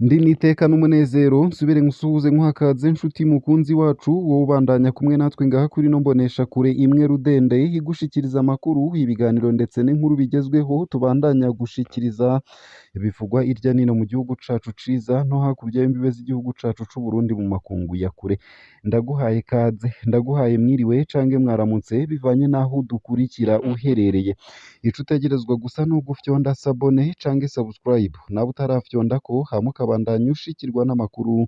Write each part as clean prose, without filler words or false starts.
Ndi n'iteka n'umunezero nsubire nkusuhuze nkuhakaze nshuti mukunzi wacu, wowe ubandanya kumwe natwe ngaha kuri ino mboneshakure imwe rudende igushikiriza amakuru, ibiganiro ndetse n'inkuru bigezweho tubandanya gushikiriza bivugwa irya nino mu gihugu cacu ciza no hakurya y'imbibe z'igihugu cacu c'u Burundi mu makungu ya kure. Ndaguhaye kaze, ndaguhaye mwiriwe cange mwaramutse bivanye n'aho udukurikira uherereye. Ico utegerezwa gusa ni ugufyonda sabone cange subscribe, nawe utarafyondako hama ukabandanya ushikirwa n'amakuru,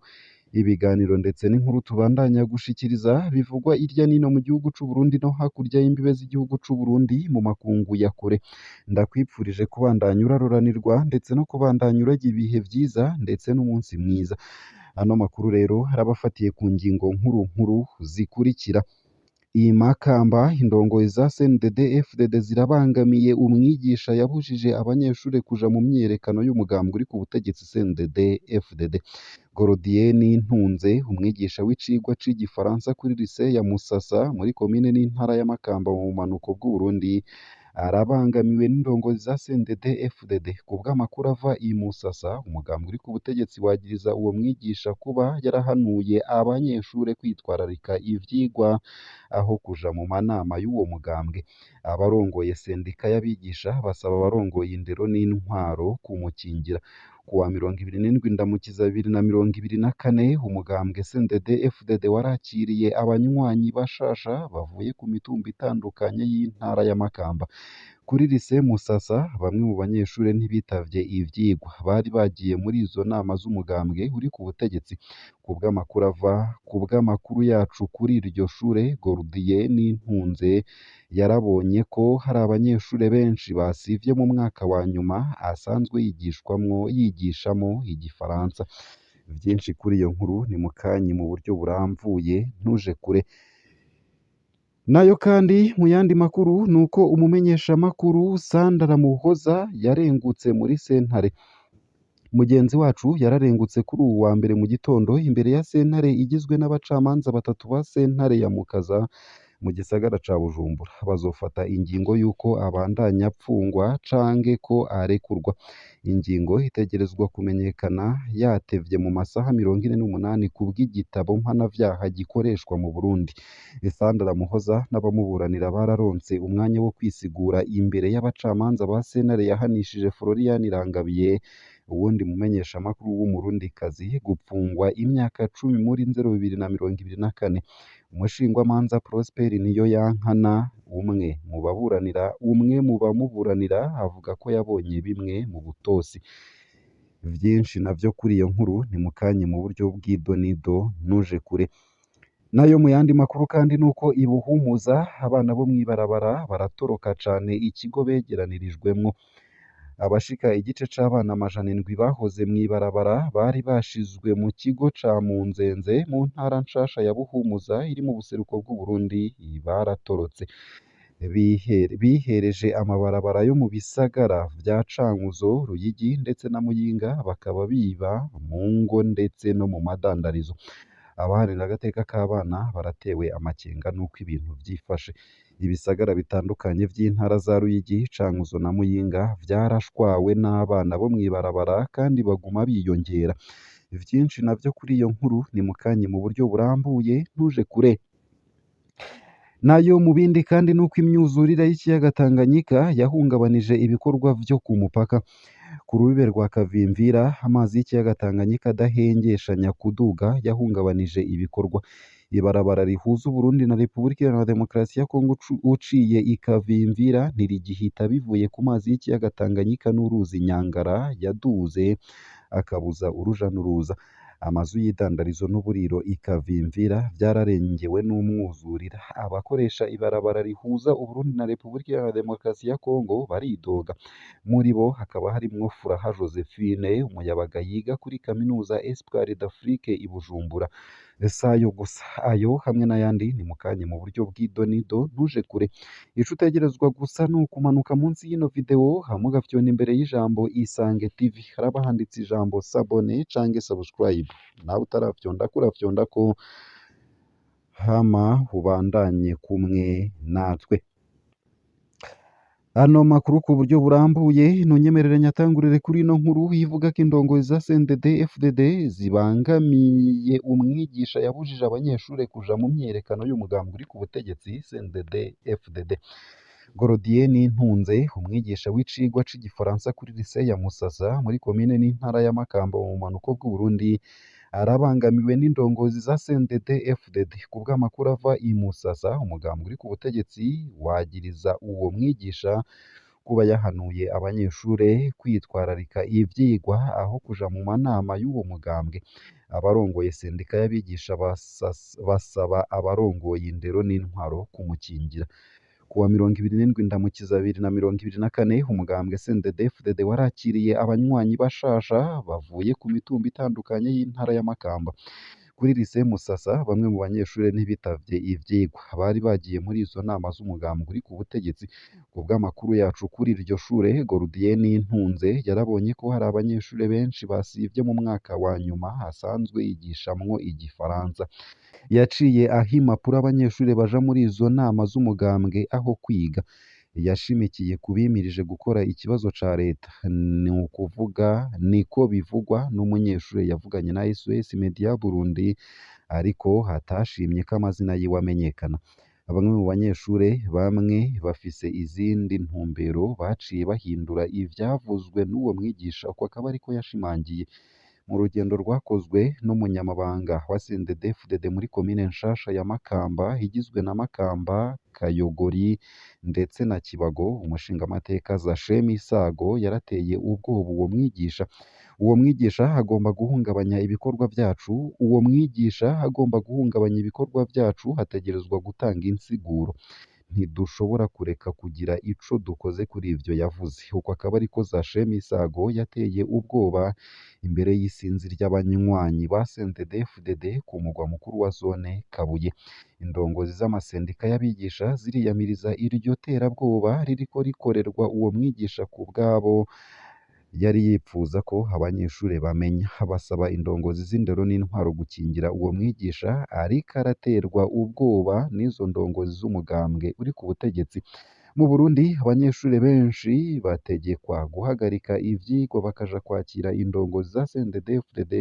ibiganiro ndetse n'inkuru tubandanya gushikiriza bivugwa irya nino mu gihugu c'u Burundi no hakurya y'imbibe z'igihugu c'u Burundi mu makungu ya kure. Ndakwipfurije kubandanya uraroranirwa ndetse no kubandanya uragira ibihe vyiza ndetse n'umunsi mwiza. Ano makuru rero arabafatiye ku ngingo nkuru nkuru zikurikira: I Makamba, indongozi za CNDD-FDD zirabangamiye umwigisha yabujije abanyeshure kuja mu myiyerekano y'umugambwe uri ku butegetsi CNDD-FDD. Gorodiyeni Ntunze, umwigisha w'icigwa c'igifaransa kuri lycée ya Musasa muri komine n'intara ya Makamba mu bumanuko bw'Uburundi, arabangamiwe n'indongozi za CNDD-FDD. Kubw'amakuru ava i Musasa, umugambwe uri ku butegetsi wagiriza uwo mwigisha kuba yarahanuye abanyeshure kwitwararika ivyigwa aho kuja mu manama y'uwo mugambwe. Abarongoye sendika y'abigisha basaba abarongoye indero n'intwaro kumukingira. Kuwa 27 Ndamukiza 2024, umugambwe CNDD-FDD warakiriye abanywanyi bashasha bavuye ku mitumba itandukanye y'intara ya Makamba. Kuri lycée Musasa, bamwe mu banyeshure ntibitavye ivyigwa, bari bagiye muri izo nama z'umugambwe uri ku butegetsi. Kubw'amakuru ava kubw'amakuru yacu kuri iryo shure, Gordier Nintunze yarabonye ko hari abanyeshure benshi basivye mu mwaka wa nyuma asanzwe yigishwamwo yigishamo igifaransa. Vyinshi kuri iyo nkuru ni mukanyi mu buryo buramvuye, ntuje kure. Nayo kandi mu yandi makuru nuko umumenyeshamakuru Sandra Muhoza yarengutse muri sentare. Mugenzi wacu yararengutse kuri uwu wa mbere mu gitondo imbere ya sentare igizwe n'abacamanza batatu ba sentare ya Mukaza mu gisagara ca Bujumbura. Bazofata ingingo y'uko abandanya apfungwa canke ko arekurwa. Ingingo itegerezwa kumenyekana yatevye mu masaha 48 kubw'igitabo mpanavyaha gikoreshwa mu Burundi. Sandra Muhoza n'abamuburanira bararonse umwanya wo kwisigura imbere y'abacamanza ba sentare yahanishije Florian Irangabiye, uwundi mumenyeshamakuru w'umurundikazi, gupfungwa imyaka 10 muri Nzero 2024. Umushingwamanza Prosper Niyoyankana, umwe mu baburanira umwe mu bamuburanira, avuga ko yabonye bimwe mu butosi. Vyinshi navyo kuri iyo nkuru ni mukanye mu buryo bw'idonido, ntuje kure. Nayo mu yandi makuru kandi nuko i Buhumuza abana bo mw'ibarabara baratoroka cane ikigo begeranirijwemwo. Abashika igice c'abana 700 bahoze mw'ibarabara bari bashizwe mu kigo ca Munzenze mu ntara nshasha ya Buhumuza iri mu buseruko bw'Uburundi baratorotse. Bihereje amabarabara yo mu bisagara vya Cankuzo, Ruyigi ndetse na Muyinga, bakaba biba mu ngo ndetse no mu madandarizo. Abaharanira agateka k'abana baratewe amakenga n'uko ibintu vyifashe. Ibisagara bitandukanye vy'intara za Ruyigi, Cankuzo na Muyinga vyarashwawe n'abana bo mw'ibarabara kandi baguma biyongera. Vyinshi navyo kuri iyo nkuru ni mukanye mu buryo burambuye, ntuje kure. Nayo mu bindi kandi nuko imyuzurire y'ikiyaga Tanganyika yahungabanije ibikorwa vyo ku mupaka. Ku rubibe rwa Kavimvira, amazi y'ikiyaga Tanganyika adahengeshanya kuduga yahungabanije ibikorwa. Ibarabara rihuza Uburundi na Repubulika Iharanira Demokarasi ya Kongo uciye i Kavimvira ntirigihita bivuye ku mazi y'ikiyaga Tanganyika n'uruzi Nyangara yaduze akabuza uruja n'uruza. Amazu y'idandarizo n'uburiro i Kavimvira vyararengewe n'umwuzurira. Abakoresha ibarabara rihuza Uburundi na Repubulika Iharanira Demokarasi ya Kongo baridoga. Muri bo hakaba harimwo Furaha Josephine, umuyabaga yiga kuri kaminuza Espoir d'Afrique i Bujumbura. Si ayo gusa, ayo hamwe n'ayandi ni mukanye mu buryo bw'idonido, ntuje kure. Ico utegerezwa gusa ni ukumanuka munsi y'ino video hama ugafyonda imbere y'ijambo Isange TV, haraba handitse ijambo sabone canke subscribe. Nawe utarafyondako urafyondako hama ubandanye kumwe natwe. Ano makuru ku buryo burambuye ntunyemerere nyatangurire kuri ino nkuru ivuga ko indongozi za CNDD FDD zibangamiye umwigisha yabujije abanyeshure kuja mu myiyerekano y'umugambi uri ku butegetsi CNDD FDD. Gorodier Nintunze, umwigisha w'icigwa c'igifaransa kuri lycée ya Musasa muri komine n'intara ya Makamba mu bumanuko bw'Uburundi, arabangamiwe n'indongozi za CNDD FDD. Kubw'amakuru ava i Musasa, umugambi uri ku butegetsi wagiriza uwo mwigisha kuba yahanuye abanyeshure kwitwararika ivyigwa aho kuja mu manama y'uwo mugambwe. Abarongoye sendika y'abigisha basaba abarongoye indero n'intwaro kumukingira. Kuwa 27 Ndamukiza 2024, umugambwe CNDD-FDD warakiriye abanywanyi bashasha bavuye ku mitumba itandukanye y'intara ya Makamba. Kuri lycée Musasa, bamwe mu banyeshure ntibitavye ivyigwa, bari bagiye muri izo nama z'umugambwe uri ku butegetsi. Kubw'amakuru yacu kuri iryo shure, Gordier Nintunze yarabonye ko hari abanyeshure benshi basivye mu mwaka wa nyuma asanzwe yigishamwo igifaransa. Yaciye aha impapuro abanyeshure baja muri izo nama z'umugambwe aho kwiga. Yashimikiye ku bimirije gukora ikibazo ca leta, ni ukuvuga niko bivugwa n'umunyeshure yavuganye na SOS Media Burundi, ariko atashimye ko amazina yiwe amenyekana. Bamwe mu banyeshure bamwe bafise izindi ntumbero baciye bahindura ivyavuzwe n'uwo mwigisha, uko akaba ariko yashimangiye. Mu rugendo rwakozwe n'umunyamabanga wa CNDD-FDD muri komine nshasha ya Makamba igizwe na Makamba, Kayogori ndetse na Kibago, umushingamateka Zashe Misago yarateye ubwoba uwo mwigisha. Uwo mwigisha agomba guhungabanya ibikorwa vyacu, uwo mwigisha agomba guhungabanya ibikorwa vyacu ategerezwa gutanga insiguro. Ntidushobora kureka kugira ico dukoze kuri ivyo yavuze. Uko akaba ariko Zashe Misago yateye ubwoba imbere y'isinzi ry'abanywanyi ba CNDD-FDD ku mugwa mukuru wa zone Kabuye. Indongozi z'amasendika y'abigisha ziriyamiriza iryo terabwoba ririko rikorerwa uwo mwigisha ku bwabo yari yipfuza ko abanyeshure bamenya. Basaba indongozi z'indero n'intwaro gukingira uwo mwigisha ariko araterwa ubwoba n'izo ndongozi z'umugambwe uri ku butegetsi. Mu Burundi, abanyeshure benshi bategekwa guhagarika ivyigwa bakaja kwakira indongozi za CNDD-FDD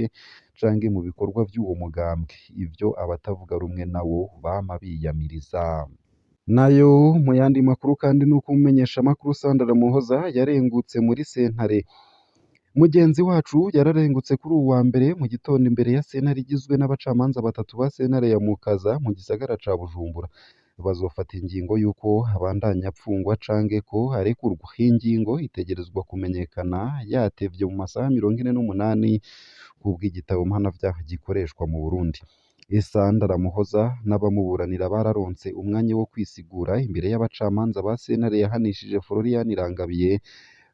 canke mu bikorwa vy'uwo mugambwe, ivyo abatavuga rumwe nawo bama biyamiriza. Nayo mu yandi makuru kandi nuko umumenyeshamakuru Sandra Muhoza yarengutse muri sentare. Mugenzi wacu yararengutse kuri uwu wa mbere mu gitondo imbere ya sentare igizwe n'abacamanza batatu ba sentare ya Mukaza mu gisagara ca Bujumbura. Bazofata ingingo y'uko abandanya apfungwa canke ko arekurwa. Ingingo itegerezwa kumenyekana yatevye mu masaha 48 kubw'igitabo mpanavyaha gikoreshwa mu Burundi. Sandra Muhoza n'abamuburanira bararonse umwanya wo kwisigura imbere y'abacamanza ba sentare yahanishije Florian Irangabiye,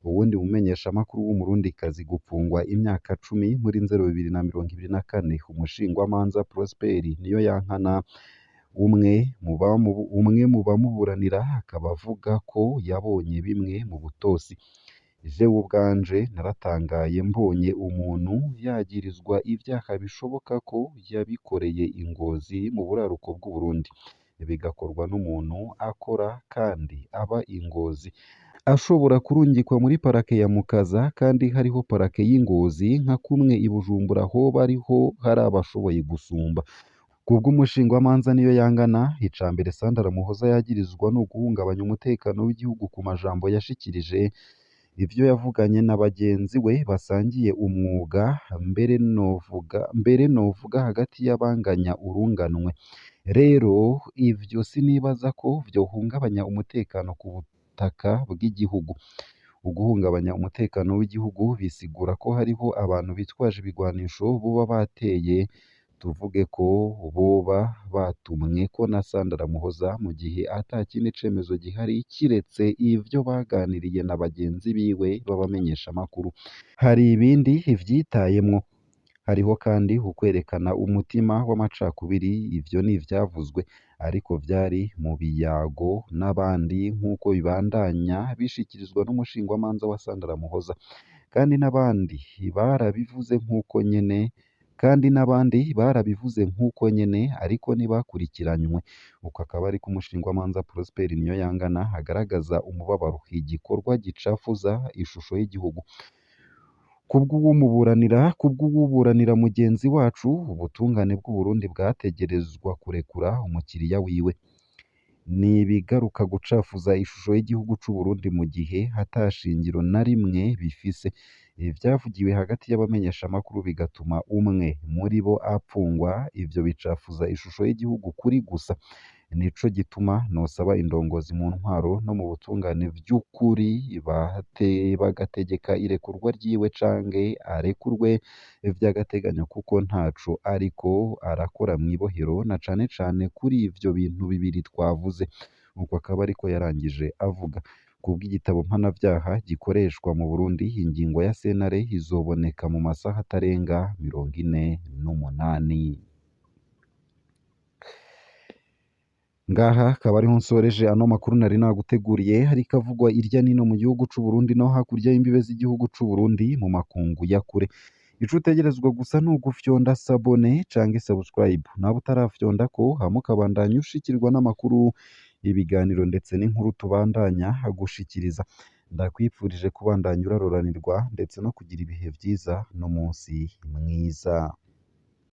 uwundi mumenyeshamakuru w'umurundikazi, gupfungwa imyaka 10 muri Nzero 2024. Umushingwamanza Prosper Niyoyankana, umwe mu bamuburanira, akaba avuga ko yabonye bimwe mu butosi. Jewe ubwanje naratangaye mbonye umuntu yagirizwa ivyaha bishoboka ko yabikoreye i Ngozi mu buraruko bw'Uburundi, bigakorwa n'umuntu akora kandi aba i Ngozi, ashobora kurungikwa muri parake ya Mukaza kandi hariho parake y'i Ngozi, nka kumwe i Bujumbura hoba ariho hari abashoboye gusumba. Kubw'umushingwamanza Niyoyangana, ica mbere Sandra Muhoza yagirizwa ni uguhungabanya umutekano w'igihugu ku majambo yashikirije, ivyo yavuganye na bagenzi we basangiye umwuga, mbere novuga hagati y'abanganya urunganwe. Rero ivyo sinibaza ko vyohungabanya umutekano ku butaka bw'igihugu. Uguhungabanya umutekano w'igihugu bisigura ko hariho abantu bitwaje ibigwanisho boba bateye, tuvuge ko boba batumweko na Sandra Muhoza, mu gihe ata kindi cemezo gihari kiretse ivyo baganiriye na bagenzi biwe b'abamenyeshamakuru. Hari ibindi vyitayemwo. Hariho kandi ukwerekana umutima w'amacakubiri, ivyo ni ivyavuzwe ariko vyari mu biyago n'abandi nk'uko bibandanya bishikirizwa n'umushingwamanza wa Sandra Muhoza. Kandi n'abandi barabivuze nk'uko nyene Kandi n'abandi barabivuze nk'uko nyene, ariko ntibakurikiranywe. Uko akaba ariko umushingwamanza Prosper Niyoyangana agaragaza umubabaro, igikorwa gicafuza ishusho y'igihugu. Kubw'uwumuburanira mugenzi wacu, ubutungane bw'Uburundi bwategerezwa kurekura umukiriya wiwe. Ni ibigaruka gucafuza ishusho y'igihugu c'Uburundi mu gihe ata shingiro na rimwe bifise. Ivyavugiwe hagati y'abamenyeshamakuru bigatuma umwe muri bo apfungwa, ivyo bicafuza ishusho y'igihugu kuri gusa. Nico gituma nosaba indongozi mu ntwaro no mu butungane vy'ukuri bagategeka irekurwa ryiwe canke arekurwe vy'agateganyo, kuko ntaco ariko arakora mw'ibohero, na cane cane kuri ivyo bintu bibiri twavuze. Uko akaba ariko yarangije avuga. Kubw'igitabo mpanavyaha gikoreshwa mu Burundi, ingingo ya sentare izoboneka mu masaha atarenga 48. Ngaha akaba ariho nsoreje ano makuru nari naguteguriye, ariko avugwa irya nino mu gihugu c'u Burundi no hakurya y'imbibe z'igihugu c'u Burundi mu makungu ya kure. Ico utegerezwa gusa ni ugufyonda sabone canke subscribe, nawe utarafyondako, hama ukabandanya ushikirwa n'amakuru, ibiganiro ndetse n'inkuru tubandanya gushikiriza. Ndakwifurije kubandanya uraroranirwa ndetse no kugira ibihe vyiza n'umunsi mwiza.